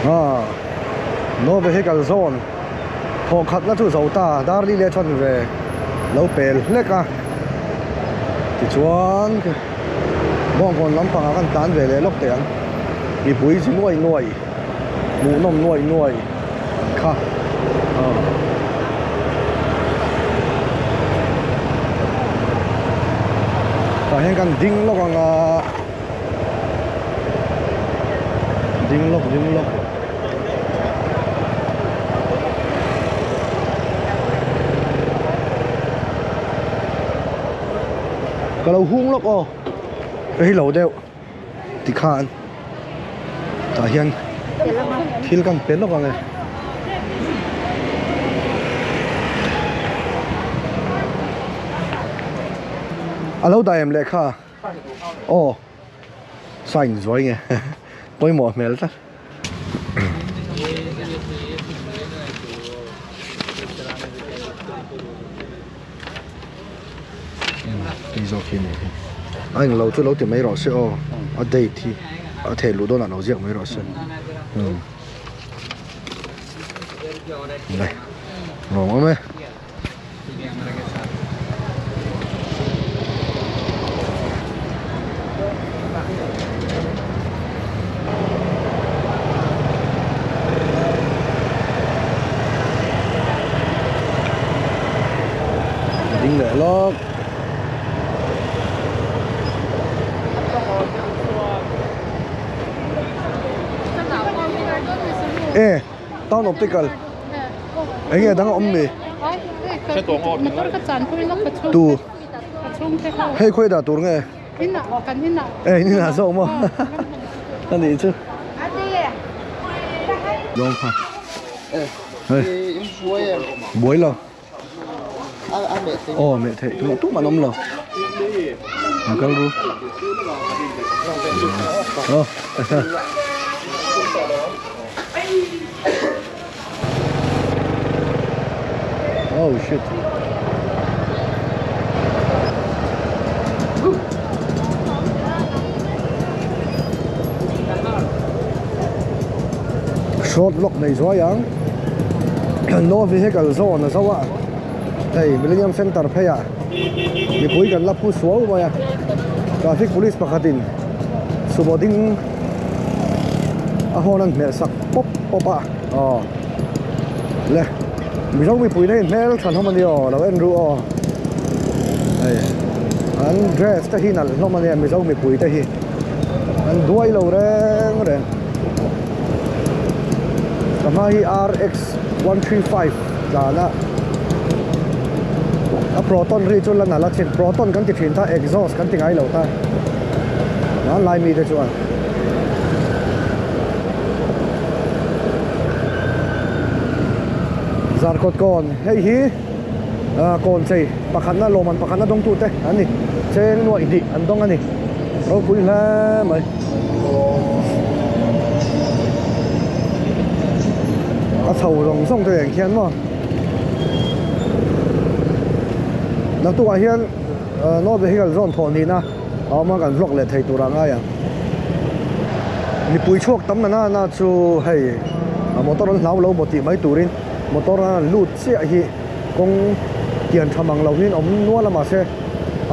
Ah no vehicle zone thawh khatna chu zo ta dar li leh chuan ve lo pel hlek a tichuan bawngkawn lampangah kan tlan ve leh lawk teh ang mipui chi nuai nuai hmuhnawm nuai nuai an kha ah. Tah hian kan ding lawk ang a ding lawk ding lawk ka lo hung lawk aw ka hi lo deuh tikhan tah hian thil kan pe lawk ang e. A lo dah em lehkha? Aw sign zuai nge pawimawh hmel tlat. Hei zawk hi a nih hi a englo chu lo ti mai rawh se aw a date hi a theh luh dawnah lo ziak mai rawh se umm le lawm awm e. Ding leh lawk. E town optical eng nge dang a awm mi tu hei khawi dah tur nge e in inah zawk maw a nih chu zawng kha hei buai lo aw meh theih tumah tumah an awm lo an kal ru aw oh shit short vlog nei zuai ang no vehicle zone a zo a hei millennium center phei ah mipui kan la phu suau mai a traffic police pakhatin sumo ding a hawn an hmeh sak pawp pawp a aw le mizo mipui na in hmel tha hlawm a nia aw lo en ru aw hei an dress te hi nalh hlawm a nia mizo mipui te hi an duai lo reng reng ka hma hi rx 135 tlan a a proton ri chu la nalh a chin proton kan ti thin ta exhaust kan ti ngai lo ta hmanlai mite chuan. Zarkawt kawn hei hi kawn chei pakhatna lawmman pakhatna dawngtute an ni cheng nuaih hnih an dawng a ni ropui hle mai. A chho zawng zawng te eng khian maw naktukah hian no vehicle zawn thawh nihna a awm a kan vlog leh thei tur ah ngai ang mipui chhuak tam na na na chu hei motor an hlau lo maw tih mai turin motor a lut chiah hi kawng tian tha mang lo hian awm nual a mahse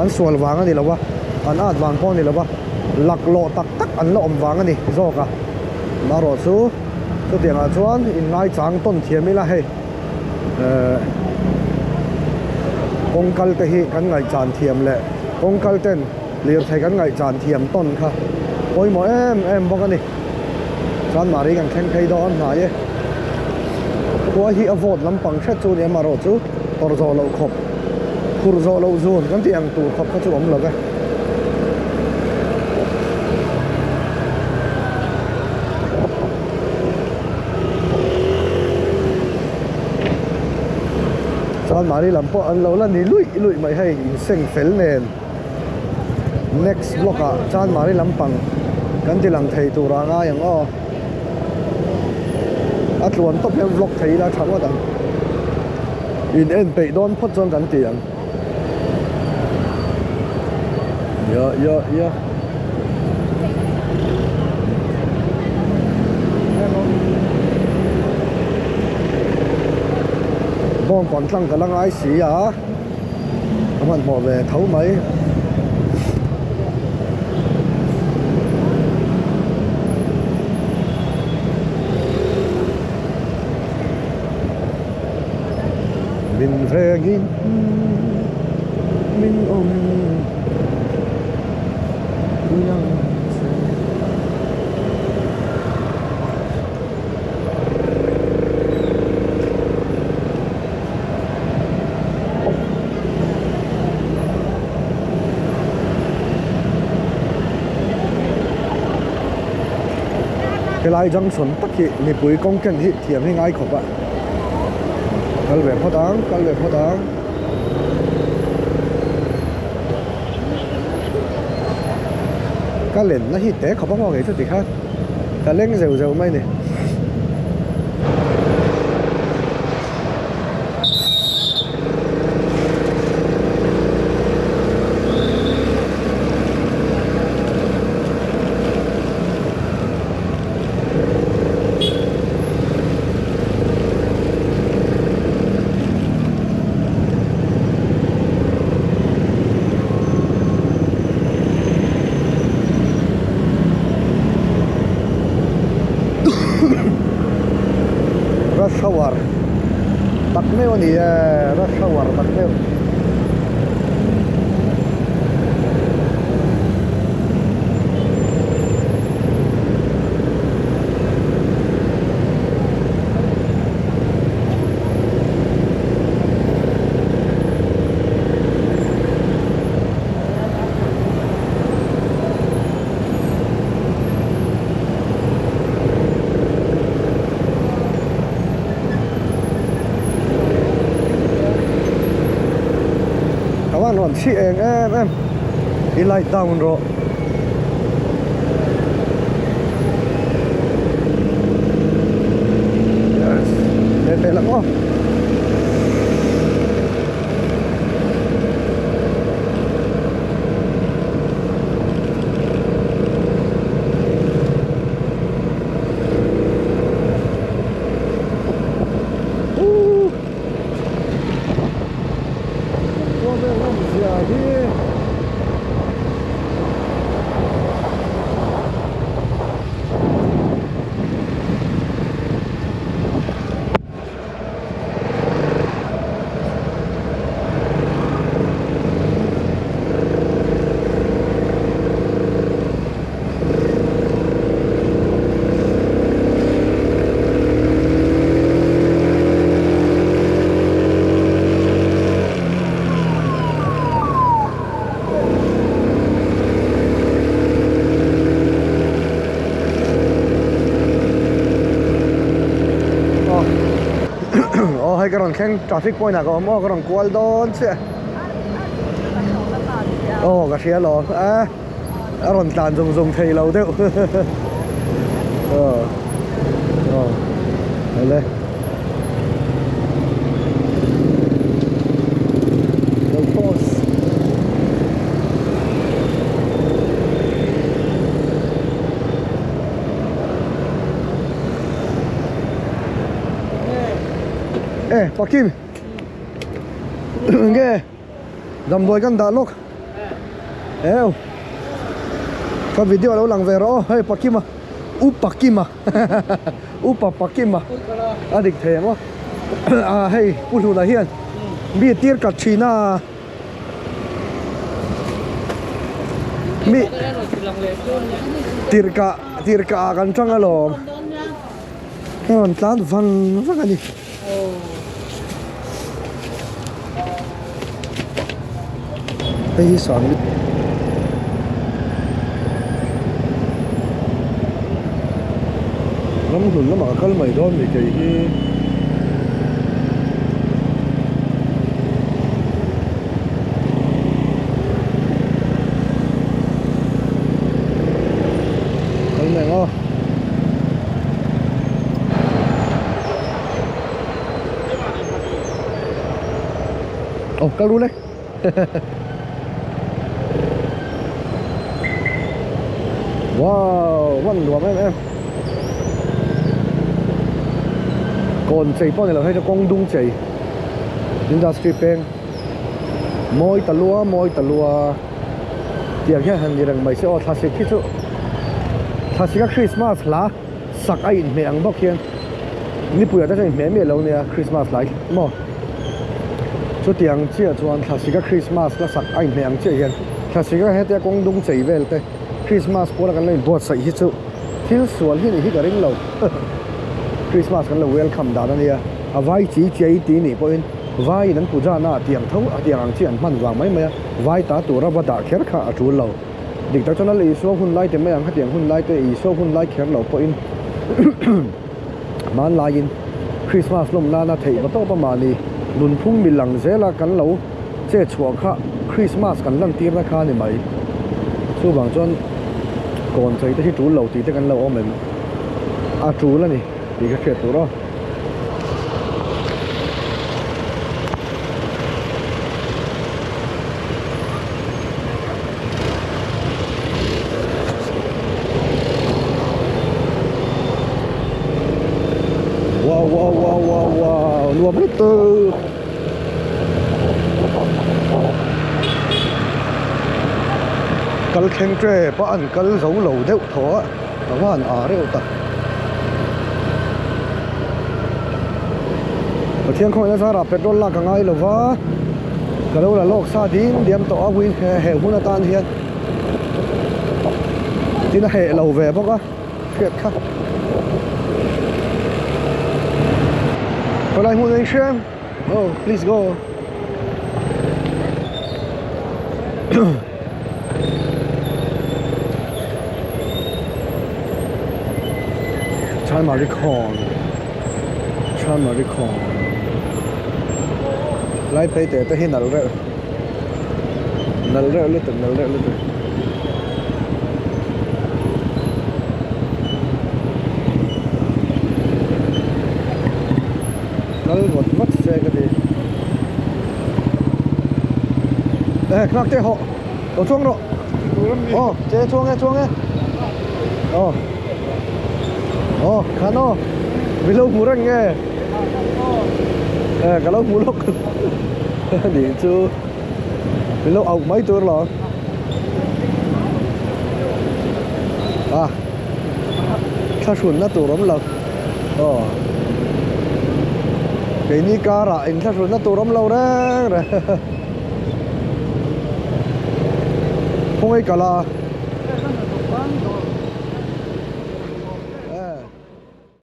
an sual vang a ni lo va an at vang pawh a ni lo va laklawh tak tak an la awm vang a ni zawk a marawh chu chutiang ah chuan in ngaichang tawn thiam ila hei ehh kawng kal te hi kan ngaihchan thiam leh kawng kal ten lirthei kan ngaihchan thiam tawn kha pawimawh em em bawk a ni chuan mahni kan thleng phei dawn hnai e khua hi a vawt lampang hret chu nia amaherawh chu tawrh zawh loh khawp phurh zawh loh zun kan tih ang tur khawp kha chu awm lo ve. Chuan mahni lam pawh an lo la ni luih luih mai hei in seng fel nen next vlog ah chuan mahni lampang kan ti lang thei tur ah ngai ang aw a tluan tawp hian vlog thei ila tha ngawt ang in en peih dawn phawt chuan kan ti ang ya ya ya. Kawngkawn tlang ka la ngai si a, ka hmanhmawh ve tho mai. Min vengin min awm pui ang che. Helai junction tak hi mipui kawng ken hi thiam hi ngai khawp a kal ve phawt ang kal ve phawt ang. Ka lenna hi te khawp a maw ngei chu tikhan ka leng zeuh zeuh mai a ni. Rush hour tak meuh a ni e rush hour tak meuh. Ka van rawn chhi eng em em i light down rawh. Yes leh leh lang aw. Aw hei ka rawn thleng traffic point ah ka awm aw ka rawn kual dawn chiah aw ka hria alawm a a rawn tlan zung zung thei lo deuh aw aw awle lo pause e pakim nge damdawi kan dah lawk eu ka video lo lang ve rawh aw hei pakima u pakima upa pakima a dik thei ang aw a hei pu hluna hian mi tir kat thin a mi tirhkah tirhkah ah kan tang alawm a rawn tlan vang vang a ni. Hei hi sang Ramhlun lamah ka kal mai dawn ni kei hi. Kal mai ang aw. Aw kal ru le. Wow van nuam em em kawn chei pawh a ni lo hei chu kawng dung chei. Industry peng mawi ta lua mawi ta lua tiang hian han ni reng mai se aw thlasik hi chu thlasik a Christmas hla sak a inhmeh ang bawk hian nipui ah te chuan inhmeh miah lo nia Christmas lai maw chutiang chiah chuan thlasik a Christmas hla sak a inhmeh ang chiah hian thlasik a hetia kawng dung chei vel te Christmas pawl a kan lo inbuatsaih hi chu thil sual hi nih hi ka ring lo Christmas kan lo welcome dan a nia a vai chi chiai tih nih pawhin vaiin an puja na ah tiang tho a tiang ang chi an hman vang mai mai a vai ta tura va dah kher kha a tul lo dik tak chuan a Isua hun lai te mai ang hetiang hun lai te Isua hun lai kher lo pawhin hmanlaiin Christmas lawm nana theih va tawp a mahni nunphung mil ang zela kan lo che chhuah kha Christmas kan lan tirna kha a ni mai. Chuvang chuan kawn chei te hi tul lo tih te kan lo awm em? A tul a ni tih ka hriat tur aw. Wow wow wow wow wow nuam lutuk. Kal thleng tep a an kal zo lo deuh thaw a a van ah reuh tak Pathian khawngaihna zarah petrol lak a ngai lo va ka lo la lawk sa ding diam tawh a hui he hun atan hian tin a heh lo ve bawk a. Hriat kha. Khawlai hmun a inhria em? Oh, please go. Chanmari khawn. Chanmari khawn. Lai phei teh te hi nal reuh. Nal reuh lutuk, nal reuh lutuk. Kal vawt vawt se ka ti. Eh, khnakte hawh. Lo chuang rawh. Aw, che chuang e, chuang e. Aw. Aw, khan aw. Mi lo hmu reng nge. Eh, ka lo hmu lawk. Nih chu. Mi lo auh mai tur lo. A. Thla hrunna tur awm lo. Aw. Keini karah in thla hrunna tur awm lo reng reng. Khawngaih kala.